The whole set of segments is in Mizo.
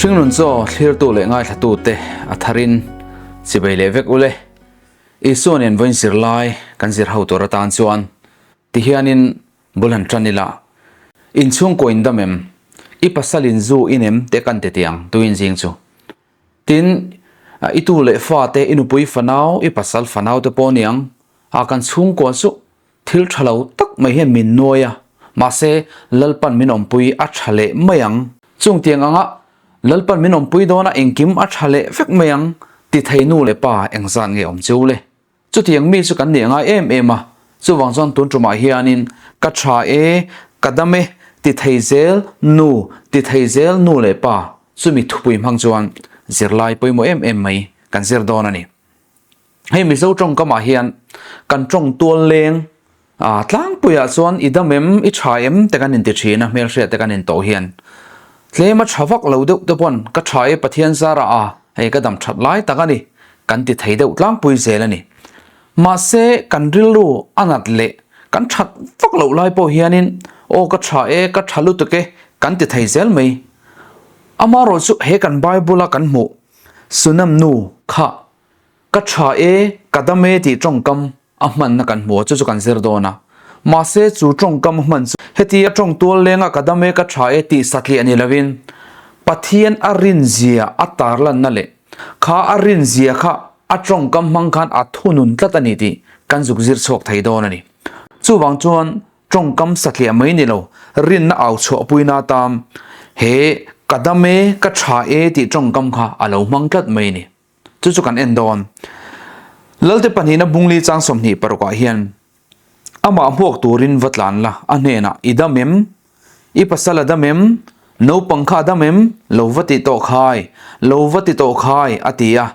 Hringnun chaw thlirtu leh ngaithlatute a tharin chibei leh vek ule. Isua nen vawiin zir lai kan zir ho tur atan chuan tihianin bul han tan ila. Inchhungkaw in dam em? I pasal in zu in em te kan ti tiang tuin zing chu. Tin, i tu leh fate, i nupui fanau, i pasal fanau te pawh niang a kan chhungkua chu thil tha lo tak mai hian min nuai a, mahse Lalpan min awmpui a tha leh mai ang. Chung tiang anga Lalpan min awmpui dawna engkim a tha leh vek mai ang ti thei nu leh pa engzat nge awm chu le? Chutiang mi chu kan nih a ngai em em a, chuvang chuan tun tumah hianin ka tha e, ka dam e ti thei zel nu, ti thei zel nu leh pa chumi thupui hmang chuan zirlai pawimawh em em mai kan zir dawn a ni. Hei Mizo tawngkamah hian kan tawng tual leng a tlangpuiah chuan i dam em, i tha em te kan inti thin a, hmelhriat te kan intawh hian tlem a tha vak lo deuh te pawn ka tha e Pathian zarah a hei ka dam that lai tak a ni kan ti thei deuh tlangpui zel a ni. Mahse kan rilru a nat leh kan that vak loh lai pawh hianin aw ka tha e, ka tha lutuk e kan ti thei zel mai. Amaherawhchu he kan Bible a kan hmuh Sunam nu kha Ka tha e, ka dam e tih tawngkam a hmanna kan hmu a, chu chu kan zir dawn a. Mahse chu tawngkam a hman chu heti a tawng tual lenga ka dam e, ka tha e tih satliah ni lovin Pathian a rinzia a tarlanna leh kha a rinzia kha a tawngkam hmang khan a thunun tlat a ni tih kan zuk zir chhuak thei dawn a ni. Chuvang chuan tawngkam satliah mai ni lo, rinna au chhuahpuina atan he ka dam e, ka tha e tih tawngkam kha a lo hmang tlat mai a ni. Chu chu kan en dawn. Lalte pahnihna bungli chang 26 ah hian amah hmuak turin va tlan la, a hnenah i dam em? I pasal a dam em? Naupang kha a dam em? Lo va ti tawh khai, lo va ti tawh khai a ti a.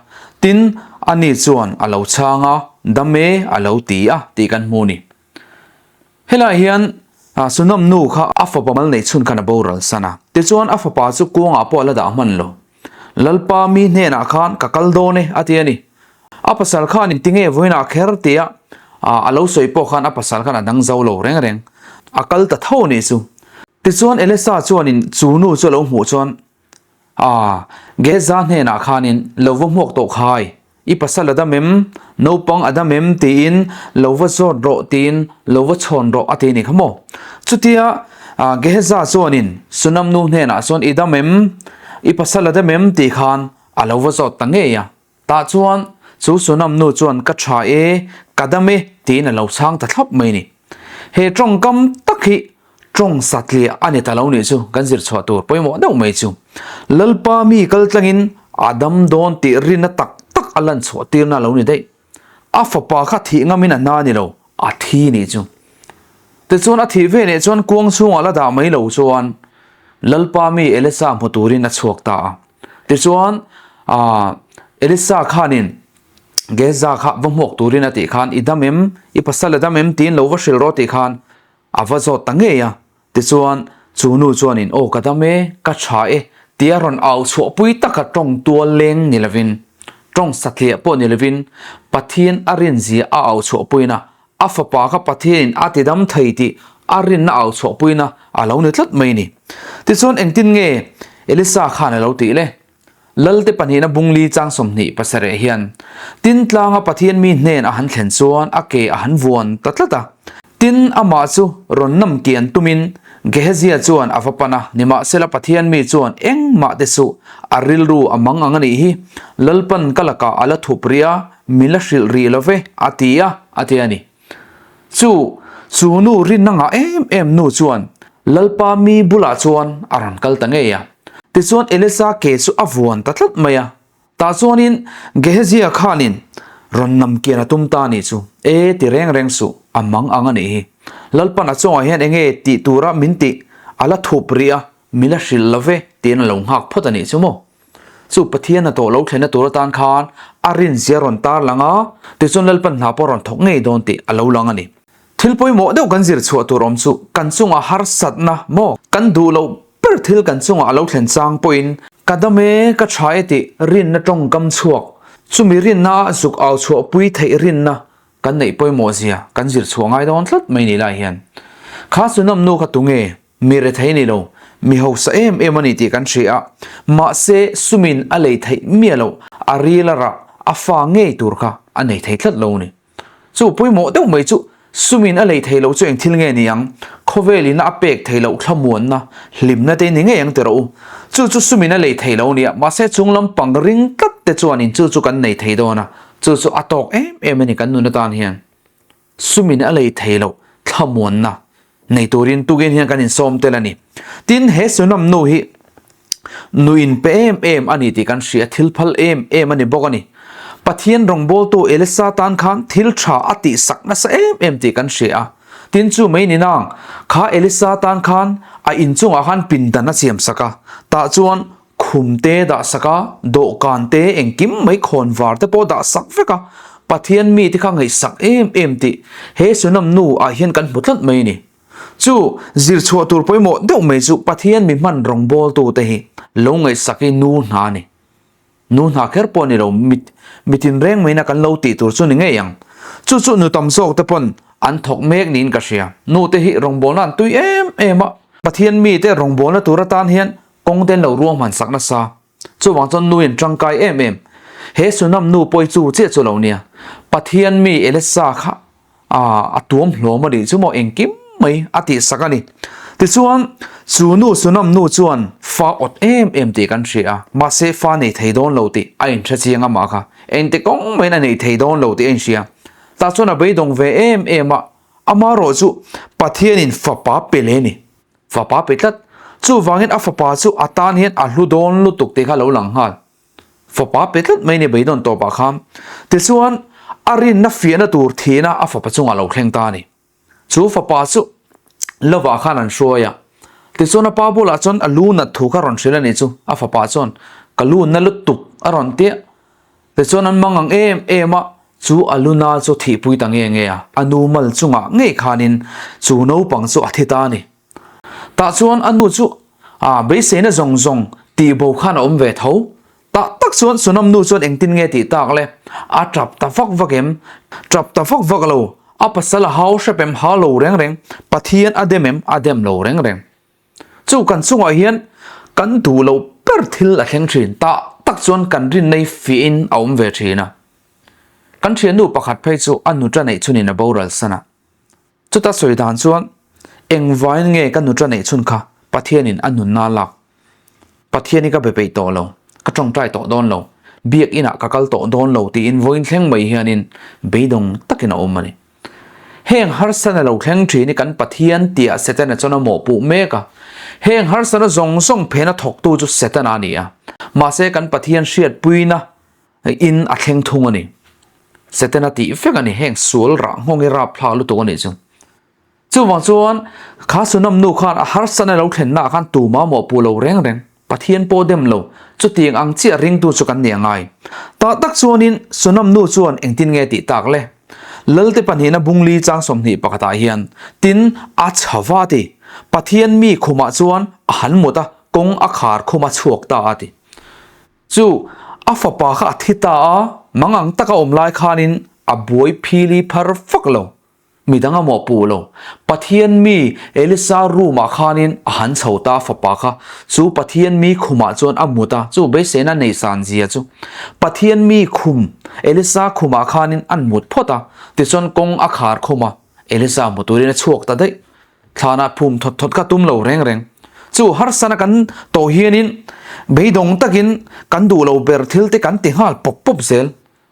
Tin, ani chuan a lo chhang a, dam e a lo ti a tih kan hmu ni. Helaiah hian Sunam nu kha a fapa mal neih chhun khan a boral san a, tichuan a fapa chu kuangah pawh a la dah hman lo. Lalpa mi hnenah khan ka kal dawn e a ti a ni. A pasal khan in tinge vawiinah kher tia a lo sawi pawh khan a pasal khan a dang zo lo reng reng. A kal ta tho a nih chu. Tichuan Elisa chuanin chu nu chu a lo hmuh chuan A, Geza hnenah khanin lo va hmuak tawh khai, i pasal a dam em, naupang a dam em tiin lo va zawt rawh tiin lo va chhawn rawh a ti a ni kha maw. Chutia Geheza chuanin Sunam nu hnenah chuan i dam em, i pasal a dam em tih khan a lo va zawt ta ngei a. Tah chuan chu Sunam nu chuan ka tha e, ka dam e tiin a lo chhang ta thlap mai a ni. He tawngkam tak hi tawng satliah a ni ta lo nih chu kan zir chhuah tur pawimawh deuh mai chu. Lalpa mi kal tlangin a dam dawn tih rinna tak tak a lan chhuah tirna a lo ni daih. A fapa kha thih ngamin a hna a ni lo, a thi nih chu. Tichuan a thih ve leh chuan kuang chhungah la dah mai lo chuan Lalpa mi Elisa hmu turin a chhuak ta a. Tichuan Elisa khanin Geza kha va hmuak turin a tih khan i dam em, i pasal a dam em tiin lo va hrilh rawh tih khan a va zawt ta ngei a. Tichuan chu nu chuanin aw ka dam e, ka tha e tia rawn au chhuahpui taka tawng tual leng ni lovin, tawng satliah pawh ni lovin Pathian a rinzia a au chhuahpuina A fapa kha Pathianin a ti dam thei tih a rinna au chhuahpuina a lo ni tlat mai ni. Tichuan engtin nge Elisa khan a lo tih le? Lalte pahnihna bungli chang 27 hian tin tlanga Pathian mi hnen a han thlen chuan a ke a han vuan ta tlat a. Tin, amah chu rawn nam kian tumin Gehezia chuan a va pan a, nimahsela Pathian mi chuan engmah te suh a rilru a mang ang a nih hi, Lalpan ka lakah a la thup rih a, Min la hrilh rih lo ve, a ti a, a ti a ni. Chu, chu nu rinna ngah em em nu chuan Lalpa mi bulah chuan a rawn kal ta ngei a. Tichuan Elisa ke chu a vuan ta tlat mai a. Tah chuanin Gehezia khanin rawn nam kian a tum ta a nih chu. E, ti reng reng suh, a mang ang a nih hi. Lalpan a chungah hian enge tih tura min tih a la thup rih a, min la hrilh lo ve, tiin a lo nghak phawt a nih chu maw. Chu Pathian hnathawh lo thlenna tur atan khan a rinzia rawn tar lang a, tichuan Lalpan hna pawh rawn thawk ngei dawn tih a lo lang a ni. Thil pawimawh deuh kan zir chhuah tur awm chu kan chunga harsatna maw kan duh loh ber thil kan chunga a lo thlen chang pawhin ka dam e, ka tha e tih rinna tawngkam chhuak, chumi rinna a zuk au chhuahpui theih rinna kan neih pawimawh zia kan zir chhuah ngai dawn tlat mai ni lai hian. Kha Sunam nu kha tunge? Mi rethei ni lo, mi hausa em em a ni tih kan hria a, mahse sumin a lei theih miah loh, a ril a rah, a fa ngei tur kha a nei thei tlat lo a ni. Chu pawimawh deuh mai chu sumin a lei thei loh chu eng thil nge ni ang? Khawvel ina a pek thei loh thlamuanna, hlimna te ni ngei ang ti rawh u. Chu chu sumin a lei thei lo nia, mahse chung lampang ring tlat te chuanin chu chu kan nei thei dawn a, chu chu a tawk em em a ni kan nun atan hian. Sumin a lei thei loh thlamuanna nei turin tukin hian kan insawm tel a ni. Tin, he Sunam nu hi nu inpe em em a ni tih kan hria, thil phal em em a ni bawk a ni. Pathian rawngbawltu Elisa tan khan thil tha a tihsak nasa em em tih kan hria a. Tin, chu mai ni nang, kha Elisa tan khan a inchungah khan pindan a siamsak a, tah chuan Khum te dah sak a, dawhkan te engkim mai khawn var te pawh dah sak vek a, Pathian mi te kha ngaihsak em em tih he Sunam nu ah hian kan hmu tlat mai a ni. Chu zir chhuah tur pawimawh deuh mai chu Pathian mi hman rawngbawltu te hi lo ngaihsak hi nu hna a ni. Nu hna kher pawh a ni lo, mit mitin reng maina kan lo tih tur chu ni ngei ang. Chu chu nu tam zawk te pawn an thawk mek niin ka hria. Nu te hi rawngbawlna an tui em em a, Pathian mi te rawngbawlna tur atan hian Kawng te lo ruahman sak nasa. Chuvang chuan nu in tangkai em em. He Sunam nu pawi chu chiah chu lo nia. Pathian mi Elisa kha a tuam hlawm a nih chu maw engkim mai a tih sak a ni. Tichuan chu nu Sunam nu chuan fa awt em em tih kan hria a. Mahse fa nei thei dawn lo tih a inhre chiang amah kha. Engti kawng maiin a nei thei dawn lo tih a inhria. Tah chuan a beidawng ve em em a. Amaherawh chu Pathianin fapa pe leh a ni. Fapa pe tlat. Chuvangin a fapa chu a tan hian a hlu dawn lutuk tih kha lo lang nghal. Fapa pe tlat mai ni beidawn tawpah khan. Tichuan, a rinna fiahna tur thihna a fapa chungah lo thleng ta a ni. Chu fapa chu lovah khan an hruai a. Tichuan a pa bulah chuan a lu nat thu kha rawn hrilh a nih chu. A fapa chuan, Ka lu na lutuk a rawn tia. Tichuan an mang ang em em a, chu a luna chu thihpui ta nge nge a, a nu mal chungah ngei khanin chu naupang chu a thi ta a ni. Tah chuan a nu chu a beiseina zawng zawng tihbo khan a awm ve tho. Tah tak chuan Sunam nu chuan engtin nge tih tak le? A tap ta vak vak em? Tap ta vak vak lo, a pasal a hau hrep em? Hau lo reng reng, Pathian a dem em? A dem lo reng reng. Chu kan chungah hian kan duh loh ber thil a thleng thin. Tah tak chuan kan rinnei fiahin a awm ve thin a. Kan thiannu pakhat phei chu a nuta neih chhunin a boral san a. Chuta sawi dan chuan engvain nge ka nuta neih chhun kha Pathianin a nunna a lak. Pathian hi ka be peih tawh lo, ka tawngtai tawh dawn lo, biak inah ka kal tawh dawn lo tiin vawiin thleng mai hianin beidawng takin a awm a ni. Heng harsana lo thleng thin hi kan Pathian tia Setana chuan a mawhpuh mek a. Heng harsana zawng zawng phena thawktu chu Setana a ni a. Mahse kan Pathian hriatpuina in a thleng thung a ni. Setana tih vek a ni. Heng sual rah nghawng hi rapthlak lutuk a nih chu. Chuvang chuan kha Sunam nu khan a harsana lo thlennaah khan tuma mawhpuh lo reng reng. Pathian pawh dem lo, chutiang ang chiah ringtu chu kan ni a ngai. Tah tak chuanin Sunam nu chuan engtin nge tih tak le? Lalte pahnihna bungli chang 21 ah hian, Tin, a chha va ti. Pathian mi khumah chuan a han mut a, kawng a khar khum a chhuak ta a ti. Chu a fapa kha a thi ta a, mangang taka awm lai khanin a buai phili phar fak lo. Midang a mawhpuh lo. Pathian mi Elisa room ah khanin a han chho ta a fapa kha. Chu Pathian mi khumah chuan a mut a, chu beiseina nei san zia chu. Pathian mi khum, Elisa khumah khanin an mut phawt a, tichuan kawng a khar khum a, Elisa hmu turin a chhuak ta daih. Thlanah phum thawt thawt kha tum lo reng reng. Chu harsana kan tawh hianin beidawng takin kan duh lo ber thil te kan ti nghal pawp pawp zel.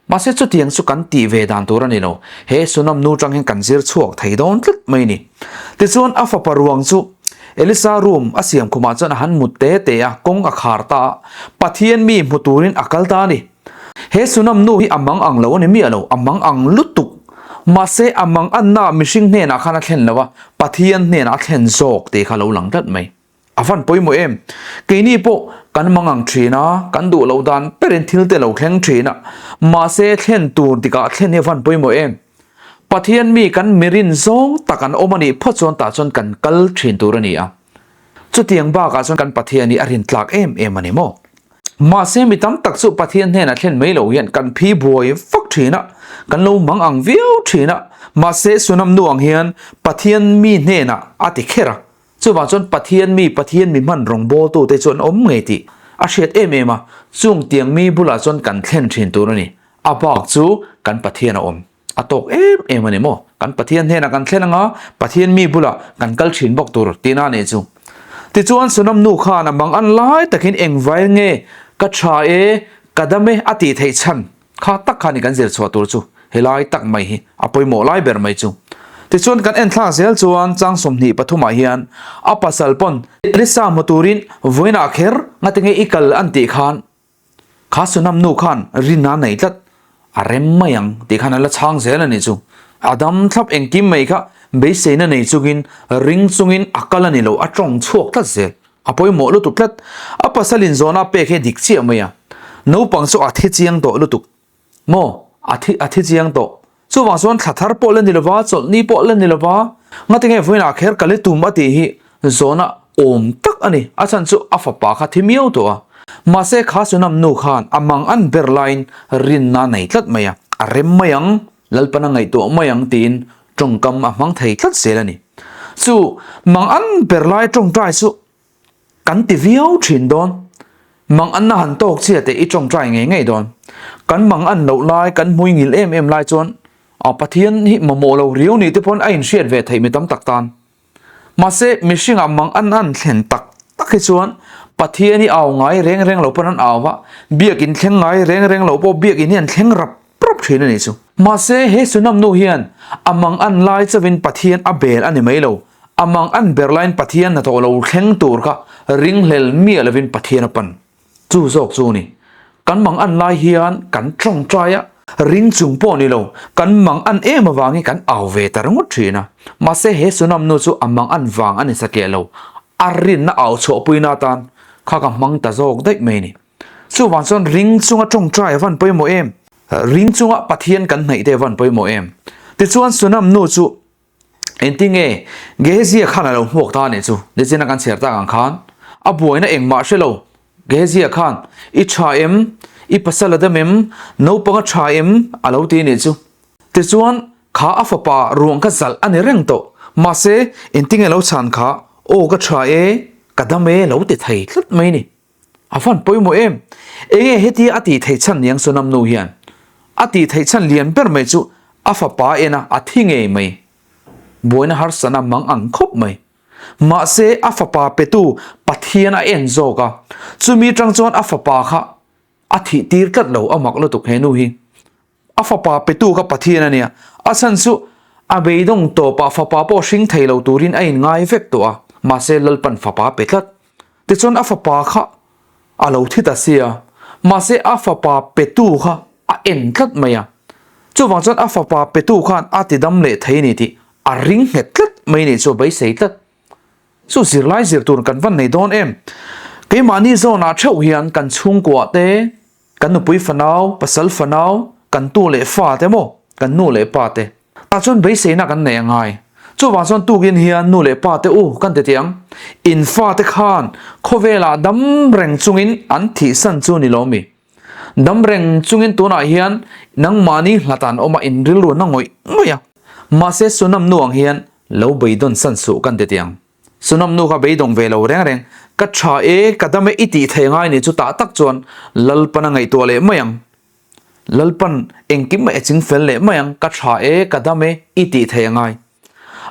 Mahse chutiang chu kan tih ve dan tur a ni lo, he Sunam nu tang hian kan zir chhuak thei dawn tlat mai a ni. Tichuan a fapa ruang chu Elisa room a siam khumah chuan a han mut te te a, kawng a khar ta a, Pathian mi hmu turin a kal ta a ni. He Sunam nu hi a mang ang lo a ni miah lo, a mang ang lutuk. Mahse a mang anna mihring hnenah khan a thlen lo a, Pathian hnenah a thlen zawk tih kha lo lang tlat mai. A van pawimawh em? Keini pawh kan mang ang thin a, kan duh loh dan berin thil te lo thleng thin a, mahse thlen tur dikah thlen hi a van pawimawh em? Pathian mi kan mirin zawng tak an awm a nih phawt chuan tah chuan kan kal thin tur a ni a. Chutiang bakah chuan kan Pathian hi a rin tlak em em a ni maw? Mahse mi tam tak chu Pathian hnenah thlen mai lo hian kan phi buai vak thin a, kan lo mang ang viau thin a, mahse Sunam nu ang hian Pathian mi hnenah a ti kher a. Chuvang chuan Pathian mi, Pathian mi hman rawngbawltute chu an awm ngei tih a hriat em em a, chung tiang mi bulah chuan kan thlen thin tur a ni. A bak chu kan Pathian a awm. A tawk em em a ni maw? Kan Pathian hnenah kan thlen anga Pathian mi bulah kan kal thin bawk tur tihna a nih chu. Tichuan Sunam nu khan a mang an lai takin engvai nge ka tha e, ka dam e a tih theih chhan kha tak kha ni kan zir chhuah tur chu helai tak mai hi a pawimawh lai ber mai chu. Tichuan kan enthlak zel chuan chang 20 pathumah hian a pasal pawn Elisa hmu turin vawiinah kher ngatinge i kal an tih khan Kha Sunam nu khan rinna nei tlat a rem mai ang tih khan a la chhang zel a nih chu. A dam thlap engkim mai kha beiseina nei chungin ring chungin a kal a ni lo, a tawng chhuak tlat zel. A pawimawh lutuk tlat. A pasal inzawhna a pek hi a dik chiah mai a. Naupang chu a thi chiang tawh lutuk. Maw? A thi a thi chiang tawh. Chuvang chuan thla thar pawh la ni lova, chawlhni pawh la ni lova, ngatinge vawiinah kher ka le tum a tih hi zawhna awm tak a ni. A chhan chu a fapa kha thi miau tawh a. Mahse kha Sunam nu khan a mang an ber laiin rinna a nei tlat mai a, a rem mai ang, Lalpan a ngaihtuah mai ang tiin tawngkam a hmang thei tlat zel a ni. Chu mang an ber lai tawngtai chu Kan ti viau thin dawn. Mang anna han tawk chiah teh i tawngtai ngei ngei dawn. Kan mang an loh lai, kan hmui ngil em em lai chuan a Pathian hi mamawh lo riau ni te pawn a inhriat ve theih mi tam tak tan. Mahse, mihringah mang an an thlen tak tak hi chuan Pathian hi au ngai reng reng lo pawn an au va, biakin thleng ngai reng reng lo pawh biakin hi an thleng rap rap thin a nih chu. Mahse, he Sunam nu hian a mang an lai chauhin Pathian a bel a ni mai lo, A mang an ber laiin Pathian hnathawh lo thleng tur kha ringhlel miah lovin Pathian a pan. Chu zawk chu ni. Kan mang an lai hian kan tawngtai a, ring chung pawh ni lo, kan mang an em avangin kan au ve ta ringawt thin a. Mahse he Sunam nu chu a mang an vang a ni satliah lo, a rinna au chhuahpuina atan kha ka hmang ta zawk daih mai a ni. Chuvang chuan ring chunga tawngtai a van pawimawh em? Ring chunga Pathian kan hnaih te a van pawimawh em? Tichuan Sunam nu chu Engtinge Gehezia khan a lo hmuak ta a nih chu? Nichina kan chhiar tak ang khan a buaina engmah hre lo. Gehezia khan, I tha em? I pasal a dam em? Naupang a tha em? a lo ti a nih chu. Tichuan, kha a fapa ruang kha zalh a ni reng tawh. Mahse, engtinge lo chhan kha, Aw ka tha e, ka dam e lo ti thei tlat mai ni. A van pawimawh em? Enge hetia a tih theih chhan niang Sonam nu hian? A tih theih chhan lian ber mai chu a fapa en a, a thi ngei mai. Buaina harsana mang ang khawp mai. Mahse a fapa petu Pathian a en zawk a, chumi tang chuan a fapa kha a thih tir tlat lo, a mak lutuk he nu hi. A fapa petu kha Pathian a nia, a chhan chu a beidawng tawpah fapa pawh hring thei lo turin a inngai vek tawh a, mahse Lalpan fapa pe tlat. Tichuan a fapa kha a lo thi ta sia, mahse a fapa petu kha a en tlat mai a. Chuvang chuan a fapa petu khan a ti dam leh thei a ni tih a ring nghet tlat mai a nih chu a beisei tlat. Chu zirlai zir tur kan van nei dawn em? Keimahni zawnah theuh hian kan chhungkuah te, Kan nupui fanau, pasal fanau, kan tu leh fa te maw, kan nu leh pa te. Tah chuan beiseina kan nei a ngai. Chuvang chuan tukin hian nu leh pa te u kan ti tiang, in fa te khan khawvelah dam reng chungin an thihsan chu ni lo mi? Dam reng chungin tunah hian nangmahni hlat an awm a in rilru na ngawih ngawih a. Mahse Sunam nu ang hian lo beidawn san suh kan ti tiang. Sunam nu kha beidawng ve lo reng reng, ka tha e, ka dam e i tih thei ngai nih chu tah tak chuan Lalpan a ngaihtuah leh mai ang. Lalpan engkim mai a ching fel leh mai ang, ka tha e, ka dam e i tih thei a ngai.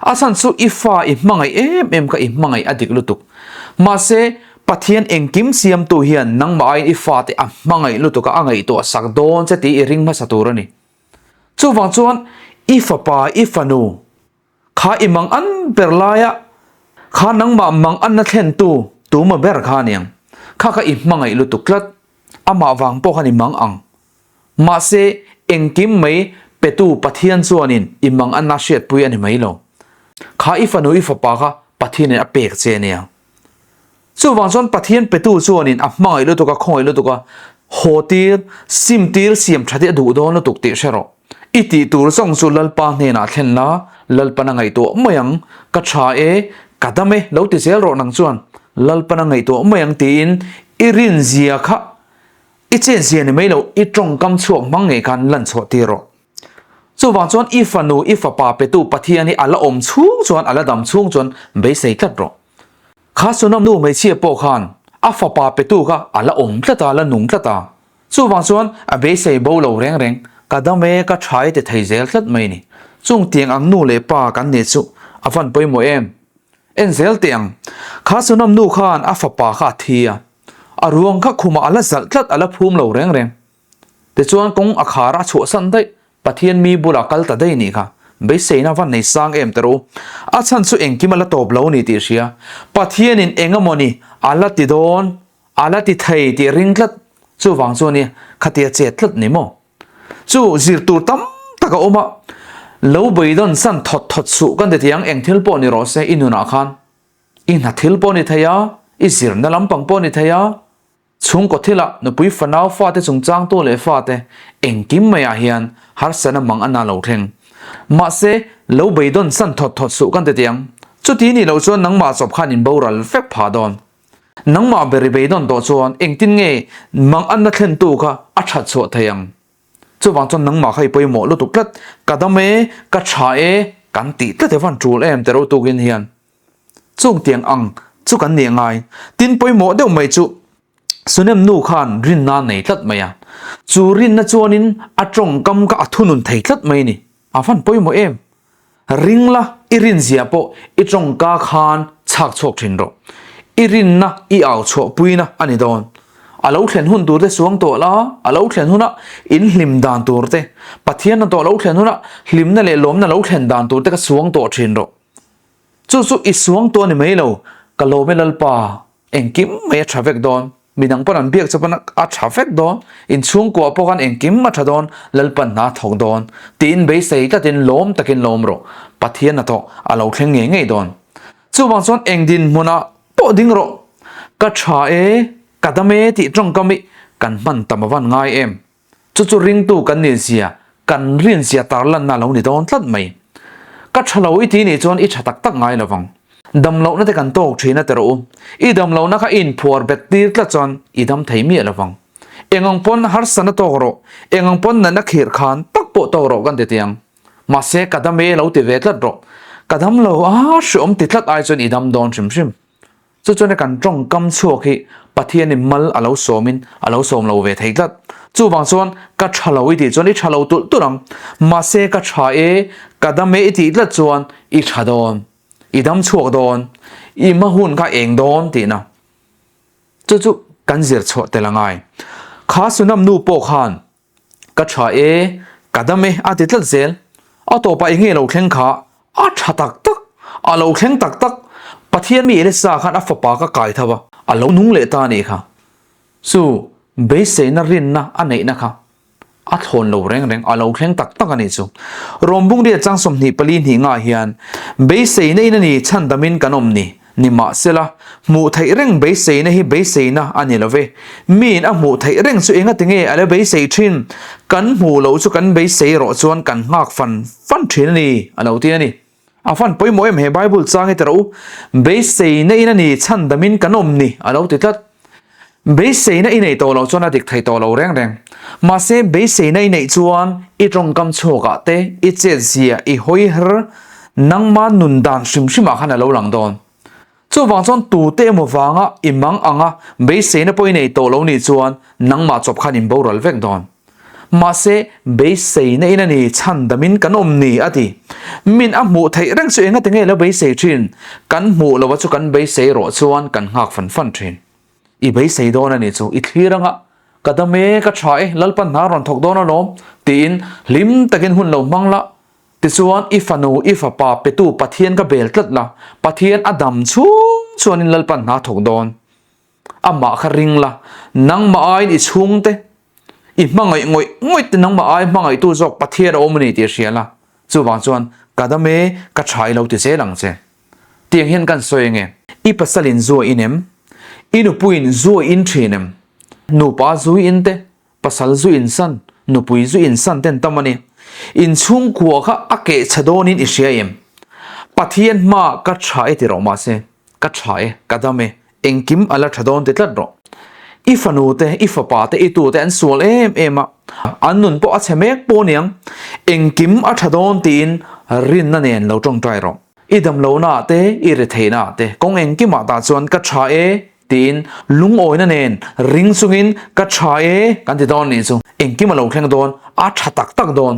A chhan chu i fa i hmangaih em em kha i hmangaih a dik lutuk. Mahse, Pathian engkim siamtu hian nangmah aiin i fate a hmangaih lutuk a, a ngaihtuah sak dawn che tih i ring hmasa tur a ni. Chuvang chuan i fapa, i fanu, Kha i mang an ber laia kha nangmah mang anna thlentu tuma ber kha aniang. Kha kha i hmangaih lutuk tlat. Amah vang pawh khan i mang ang. Mahse, engkim mai petu Pathian chuanin i mang anna hriatpui a ni mai lo. Kha i fanu i fapa kha Pathianin a pek che ania. Chuvang chuan Pathian petu chuanin a hmangaih lutuk a, khawngaih lutuk a, haw tir, sim tir, siam that hi a duh dawn lutuk tih hre rawh. I tih tur zawng chu Lalpa hnenah thlen la, Lalpan a ngaihtuah mai ang, ka tha e, ka dam e, lo ti zel rawh nang chuan Lalpan a ngaihtuah mai ang tiin i rinzia kha i chenzia ni mai lo, i tawngkam chhuak hmang ngei khan lan chhuah tir rawh. Chuvang chuan i fanu, i fapa petu Pathian hi a la awm chhung chuan, a la dam chhung chuan beisei tlat rawh. Kha Sunam nu hmeichhia pawh khan a fapa petu kha a la awm tlat a, a la nung tlat a. Chuvang chuan a beisei bo lo reng reng, ka dam e, ka tha e ti thei zel tlat mai ni. Chung tiang ang nu leh pa kan nih chu a van pawimawh em? En zel teh ang. Kha Sunam nu khan a fapa kha a thi a, a ruang kha khumah a la zalh tlat, a la phum lo reng reng. Tichuan kawng a khar a chhuahsan daih, Pathian mi bulah kal ta daih nih kha. Beiseina van nei sang em ta rawh u. A chhan chu engkim a la tawp lo ni tih hria. Pathianin eng emaw ni a la ti dawn, a la ti thei tih ring tlat. Chuvang chu ania khatia chet tlat ni maw? Chu zir tur tam tak a awm a, lo beidawn san thawt thawt suh kan ti thiang eng thil pawh ni rawh se i nunah khan. I hna thil pawh ni thei a, i zirna lampang pawh ni thei a, Chhungkaw thilah nupui fanau fate chungchangtu leh fate engkim maiah hian harsatna mang a na lo thleng. Mahse, lo beidawn san thawt thawt suh kan ti tiang. Chuti nih loh chuan nangmah chawp khan in boral vek phah dawn. Nangmah ber i beidawn tawh chuan engtin nge mang anna thlentu kha a that chhuah thei ang? Chuvang chuan nangmah kha i pawimawh lutuk tlat, ka dam e, ka tha e kan tih tlat e van tul em tero tukin hian. Chung tiang ang chu kan nih ngai. Tin pawimawh deuh mai chu Sunem nu khan rinna a nei tlat mai a. Chu rinna chuanin a tawngkam kha a thunun thei tlat mai a ni. A van pawimawh em? Ring la, i rinzia pawh i tawngka khan chhak chhuak thin rawh. I rinna i au chhuahpuina a ni dawn. A lo thlen hun tur te suang tawh la, a lo thlen huna in hlim dan tur te, Pathian hna tawh lo thlen huna hlimna leh lawmna lo thlen dan tur te kha suang tawh thin rawh. Chu chu i suang tawh a ni mai lo, ka lawm e Lalpa, engkim mai a tha vek dawn, midang pawn an biak che pawn a tha vek dawn, inchhungkuah pawh khan engkim a tha dawn, Lalpan hna a thawk dawn, tiin beisei tlatin lawm takin lawm rawh, Pathian a thawk a lo thleng ngei ngei dawn. Chuvang chuan eng dinhmunah pawh ding rawh, ka tha e, ka dam e tih tawngkam hi kan hman tam avan ngai em? Chu chu ringtu kan nih zia, kan rin zia tarlanna a lo ni dawn tlat mai. Ka tha lo i ti nih chuan i tha tak tak ngai lovang. Damlohna te kan tawk thin a ti rawh u. I damlohna kha i inphuar bet tir tlat chuan i dam thei miah lovang. Eng ang pawn harsatna tawk rawh, eng ang pawn natna khirh khan tak pawh tawk rawh kan ti tiang. Mahse ka dam e lo ti ve tlat rawh. Ka dam lo a hreawm ti tlat ai chuan i dam dawn hrim hrim. Chu chuan kan tawngkam chhuak hi Pathianin mal a lo sawmin a lo sawm lo ve thei tlat. Chuvang chuan ka tha lo i tih chuan i tha lo tulh tulh ang. Mahse ka tha e, ka dam e i tih tlat chuan i tha dawn, i dam chhuak dawn, i hma hun kha eng dawn tihna. Chu chu kan zir chhuah tel a ngai. Kha Sunam nu pawh khan Ka tha e, ka dam e a ti tlat zel. A tawpah eng nge lo thleng kha? A tha tak tak, a lo thleng tak tak. Pathian mi Elisa khan a fapa ka kai tho a, a lo nung leh ta a nih kha. Chu beiseina rinna a neihna kha a thlawn lo reng reng, a lo thleng tak tak a nih chu. Rawmbungria chang 24 hnih ngah hian beiseina in a ni chhandamin kan awm ni. Nimahsela, hmuh theih reng beiseina hi beiseina a ni lo ve. Miin a hmuh theih reng chu enga tinge a la beisei thin? Kan hmuh loh chu kan beisei erawh chuan kan nghak fan fan thin a ni, a lo ti a ni. A fan pawimawh em he Bible chang hi ti rawh u. Beiseina in a ni, chhandamin kan awm ni, a lo ti tlat. Beiseina i neih tawh loh chuan a dik thei tawh lo reng reng. Mahse, beiseina i neih chuan i tawngkam chhuakah te, i chetzia, i hawi her, nangma nun dan hrim hrimah khan a lo lang dawn. Chuvang chuan tute emaw vanga i mang anga beiseina pawh i nei tawh lo nih chuan nangmah chawp khan in boral vek dawn. Mahse, beiseina in a ni, chhandamin kan awm ni, a ti. Min a hmuh theih reng chu engati nge lo beisei thin? Kan hmuh lova chu kan beisei rawh chuan kan nghak fan fan thin. I beisei dawn a nih chu, i thlir anga, Ka dam e, ka tha e, Lalpan hna rawn thawk dawn alawm, tiin hlim takin hun lo hmang la. Tichuan, i fanu, i fapa petu Pathian ka bel tlat la, Pathian a dam chhung chuanin Lalpan hna thawk dawn. Amah kha ring la, nangmah aiin i chhungte, i hmangaih ngawih ngawih te nangmah ai hmangaihtu zawk Pathian a awm a ni tih hria la, chuvang chuan ka dam e, ka tha i lo ti zel ang che. Tiang hian kan sawi ange. I pasalin zu a in em? I nupuiin zu a in thin em? Nupa zu i in te, pasal zu insan, nupui zu insan ten tam a ni. Inchhungkua kha a keh chhe dawnin i hria em? Pathian hma ka tha e ti rawh mahse, ka tha e, ka dam e, engkim a la tha dawn ti tlat rawh. I fanu te, i fapa te, i tu te an sual em em a, an nun pawh a chhe mek pawh aniang, engkim a tha dawn tiin rinna nen lo tawngtai rawh. I damlohnaah te, i retheihnaah te, kawng engkimah tah chuan ka tha e tiin lungawina nen ring chungin ka tha e kan ti dawn nih chu. Engkim a lo thleng dawn, a tha tak tak dawn.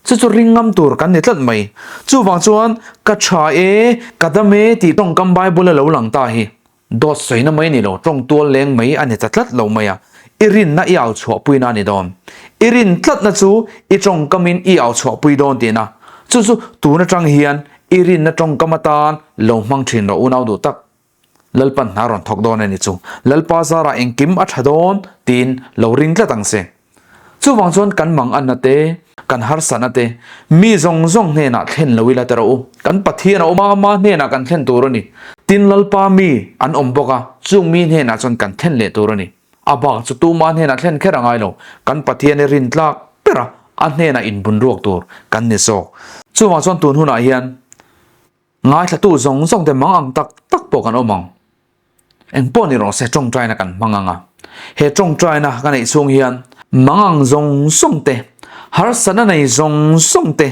Chu chu ring ngam tur kan ni tlat mai. Chuvang chuan ka tha e, ka dam e tih tawngkam Bible a lo lang ta hi dawt sawina mai ni lo, tawng tual leng mai a ni ta tlat lo mai a. I rinna i au chhuahpuina a ni dawn. I rin tlatna chu i tawngkamin i au chhuahpui dawn tihna. Chu chu tun atang hian i rinna tawngkam atan lo hmang thin rawh unau duh tak. Lalpan hna rawn thawk dawn a ni chu. Lalpa zarah engkim a tha dawn tiin lo ring tlat ang che. Chuvang chuan kan mang anna te, kan harsatna te, mi zawng zawng hnenah thlen lo ila teh rawh u. Kan Pathian a awm a, ama hnenah kan thlen tur a ni. Tin Lalpa mi an awm bawk a, chung mi hnenah chuan kan thlen leh tur a ni. A bak chu tuma hnenah thlen kher a ngai lo. Kan Pathian hi rintlak ber a, a hnenah inbunruak tur kan ni zawk. Chuvang chuan tun hunah hian Ngaithlatu zawng zawng te mang ang tak tak pawh kan awm ang. Eng pawh ni rawh se tawngtaina kan hmang ang a. He tawngtaina ka neih chhung hian mang ang zawng zawng te, harsatna nei zawng zawng te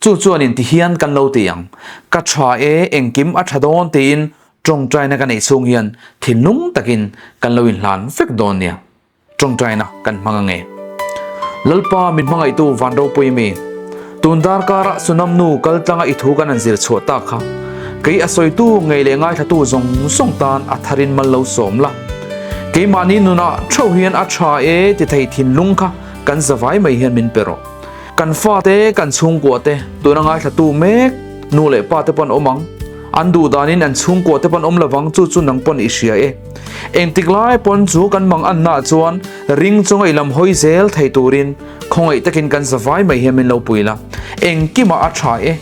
chu chuanin ti hian kan lo ti ang. Ka tha e, engkim a tha dawn tiin tawngtaina ka neih chhung hian thinlung takin kan lo inhlan vek dawn nia. Tawngtaina kan hmang ange. Lalpa min hmangaihtu van ropui mi, tun darkara Sunam nu kal tlanga i thu kan han zir chhuah tak kha, kei a sawitu ngei leh ngaithlatu zawng zawng tan a tharin mal lo sawm la. Keimahni nunah theuh hian a tha e ti thei thinlung kha kan zavai mai hian min pe rawh. Kan fate, kan chhungkua te, tuna ngaithlatu mek nu leh pa te pawn awm ang. An duh danin an chhungkua te pawn awm lovang chu chu nang pawn i hria e. Engtik lai pawn chu kan mang anna chuan ring chunga i lam hawi zel thei turin khawngaih takin kan zavai mai hian min lo pui la. Engkimah a tha e.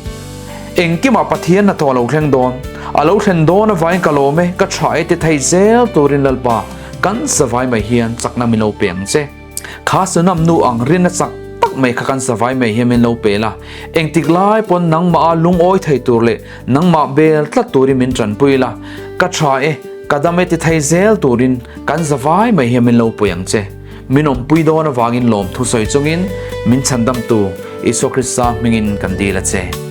Engkimah Pathian hnathawh a lo thleng dawn. A lo thlen dawn avangin ka lawm e, ka tha e ti thei zel turin Lalpa kan zavai mai hian chakna min lo pe ang che. Kha Sunam nu ang rinna chak tak mai kha kan zavai mai hian min lo pe la. Engtik lai pawn nangmah a lungawi thei tur leh Nangmah bel tlat turin min tanpui la, ka tha e, ka dam e ti thei zel turin kan zavai mai hian min lo pui ang che. Min awmpui dawn avangin lawmthu sawi chungin min chhandamtu Isua Krista hmingin kan dil a che.